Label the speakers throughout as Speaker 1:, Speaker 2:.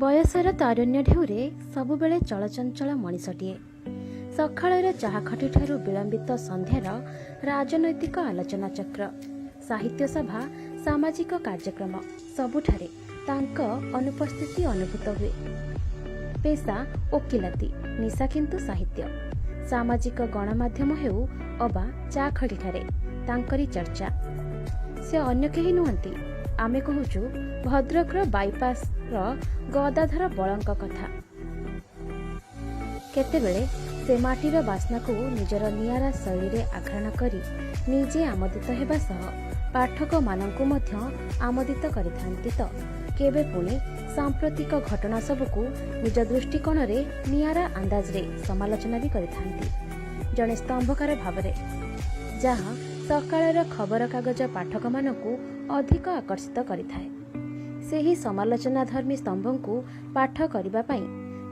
Speaker 1: ବୟସର ତାରୁଣ୍ୟ ଢେଉରେ ସବୁବେଳେ ଚଳଚଞ୍ଚଳ ମଣିଷଟିଏ। ସକାଳର ଚାହାଖଟିଠାରୁ ବିଳମ୍ବିତ ସନ୍ଧ୍ୟାର ରାଜନୈତିକ ଆଲୋଚନାଚକ୍ର, ସାହିତ୍ୟ ସଭା, ସାମାଜିକ କାର୍ଯ୍ୟକ୍ରମ ସବୁଠାରେ ତାଙ୍କ ଅନୁପସ୍ଥିତି ଅନୁଭୂତ ହୁଏ। ପେସା ଓକିଲାତି, ନିଶା କିନ୍ତୁ ସାହିତ୍ୟ। ସାମାଜିକ ଗଣମାଧ୍ୟମ ହେଉ ଅବା ଚା ଖଟିଠାରେ ତାଙ୍କରି ଚର୍ଚ୍ଚା। ସେ ଅନ୍ୟ କେହି ନୁହନ୍ତି, ଆମେ କହୁଛୁ ଭଦ୍ରକର ବାଇପାସର ଗଦାଧର ବଳଙ୍କ କଥା। କେତେବେଳେ ସେ ମାଟିର ବାସ୍ନାକୁ ନିଜର ନିଆରା ଶୈଳୀରେ ଆଘ୍ରାଣ କରି ନିଜେ ଆମୋଦିତ ହେବା ସହ ପାଠକମାନଙ୍କୁ ମଧ୍ୟ ଆମୋଦିତ କରିଥାନ୍ତି ତ କେବେ ପୁଣି ସାମ୍ପ୍ରତିକ ଘଟଣା ସବୁକୁ ନିଜ ଦୃଷ୍ଟିକୋଣରେ ନିଆରା ଅନ୍ଦାଜରେ ସମାଲୋଚନା ବି କରିଥାନ୍ତି ଜଣେ ସ୍ତମ୍ଭକାର ଭାବରେ, ଯାହା ସକାଳର ଖବରକାଗଜ ପାଠକମାନଙ୍କୁ ଅଧିକ ଆକର୍ଷିତ କରିଥାଏ। ସେହି ସମାଲୋଚନାଧର୍ମୀ ସ୍ତମ୍ଭଙ୍କୁ ପାଠ କରିବା ପାଇଁ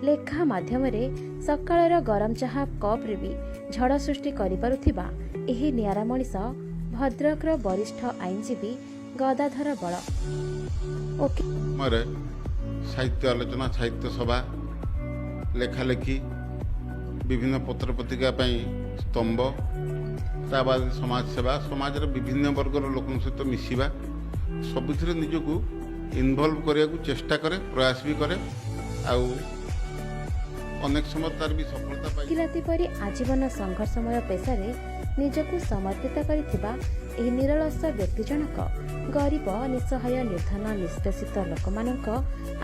Speaker 1: ଲେଖା ମାଧ୍ୟମରେ ସକାଳର ଗରମ ଚାହା କପ୍ରେ ବି ଝଡ଼ ସୃଷ୍ଟି କରିପାରୁଥିବା ଏହି ନିଆରା ମଣିଷ ଭଦ୍ରକର ବରିଷ୍ଠ ଆଇନଜୀବୀ ଗଦାଧର ବଳ। ଓକେ।
Speaker 2: ସମୟରେ ସାହିତ୍ୟ ଆଲୋଚନା, ସାହିତ୍ୟ ସଭା, ଲେଖାଲେଖି, ବିଭିନ୍ନ ପତ୍ରପତ୍ରିକା ପାଇଁ ସ୍ତମ୍ଭ, ତା ବାଦ ସମାଜ ସେବା, ସମାଜର ବିଭିନ୍ନ ବର୍ଗର ଲୋକଙ୍କ ସହିତ ମିଶିବା, ସବୁଥିରେ ନିଜକୁ ଇନଭଲ୍ଭ କରିବାକୁ ଚେଷ୍ଟା କରେ, ପ୍ରୟାସ ବି କରେ ଆଉ ଅନେକ ସମୟ ତାର ବି ସଫଳତା ପାଇ।
Speaker 1: ଓକିଲାତି ପରି ଆଜୀବନ ସଂଘର୍ଷମୟ ପେସାରେ ନିଜକୁ ସମର୍ପିତ କରିଥିବା ଏହି ନିରଳସ ବ୍ୟକ୍ତି ଜଣକ ଗରିବ, ନିଃସହାୟ, ନିର୍ଦ୍ଧନ, ନିଷ୍ପେଷିତ ଲୋକମାନଙ୍କ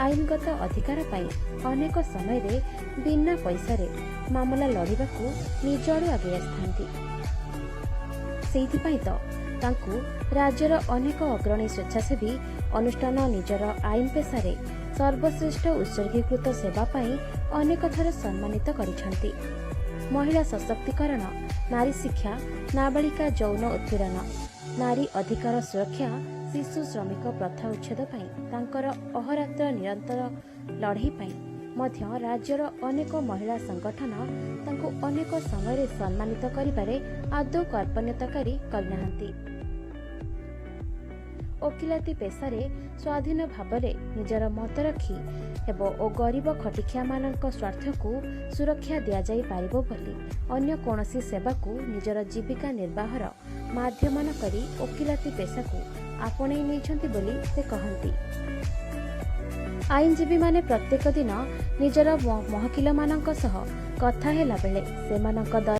Speaker 1: ଆଇନଗତ ଅଧିକାର ପାଇଁ ଅନେକ ସମୟରେ ବିନା ପଇସାରେ ମାମଲା ଲଢ଼ିବାକୁ ନିଜ ଆଡ଼ୁ ଆଗେଇ ଆସିଥାନ୍ତି। ସେଇଥିପାଇଁ ତ ତାଙ୍କୁ ରାଜ୍ୟର ଅନେକ ଅଗ୍ରଣୀ ସ୍ୱେଚ୍ଛାସେବୀ ଅନୁଷ୍ଠାନ ନିଜର ଆଇନ ପେସାରେ ସର୍ବଶ୍ରେଷ୍ଠ ଉତ୍ସର୍ଗୀକୃତ ସେବା ପାଇଁ ଅନେକ ଥର ସମ୍ମାନିତ କରିଛନ୍ତି। ମହିଳା ସଶକ୍ତିକରଣ, ନାରୀ ଶିକ୍ଷା, ନାବାଳିକା ଯୌନ ଉତ୍ପୀଡ଼ନ, ନାରୀ ଅଧିକାର ସୁରକ୍ଷା, ଶିଶୁ ଶ୍ରମିକ ପ୍ରଥା ଉଚ୍ଛେଦ ପାଇଁ ତାଙ୍କର ଅହରାତ୍ର ନିରନ୍ତର ଲଢ଼େଇ ପାଇଁ ମଧ୍ୟ ରାଜ୍ୟର ଅନେକ ମହିଳା ସଂଗଠନ ତାଙ୍କୁ ଅନେକ ସମୟରେ ସମ୍ମାନିତ କରିବାରେ ଆଦୌ କାର୍ପଣ୍ୟତାକାରୀ କରିନାହାନ୍ତି। ଓକିଲାତି ପେସାରେ ସ୍ୱାଧୀନ ଭାବରେ ନିଜର ମତ ରଖି ହେବ ଓ ଗରିବ ଖଟିଖିଆମାନଙ୍କ ସ୍ୱାର୍ଥକୁ ସୁରକ୍ଷା ଦିଆଯାଇପାରିବ ବୋଲି ଅନ୍ୟ କୌଣସି ସେବାକୁ ନିଜର ଜୀବିକା ନିର୍ବାହର ମାଧ୍ୟମ ନ କରି ଓକିଲାତି ପେସାକୁ ଆପଣେଇ ନେଇଛନ୍ତି ବୋଲି ସେ କହନ୍ତି। ଆଇନଜୀବୀମାନେ ପ୍ରତ୍ୟେକ ଦିନ ନିଜର ମହକିଲମାନଙ୍କ ସହ କଥା ହେଲା ବେଳେ ସେମାନଙ୍କ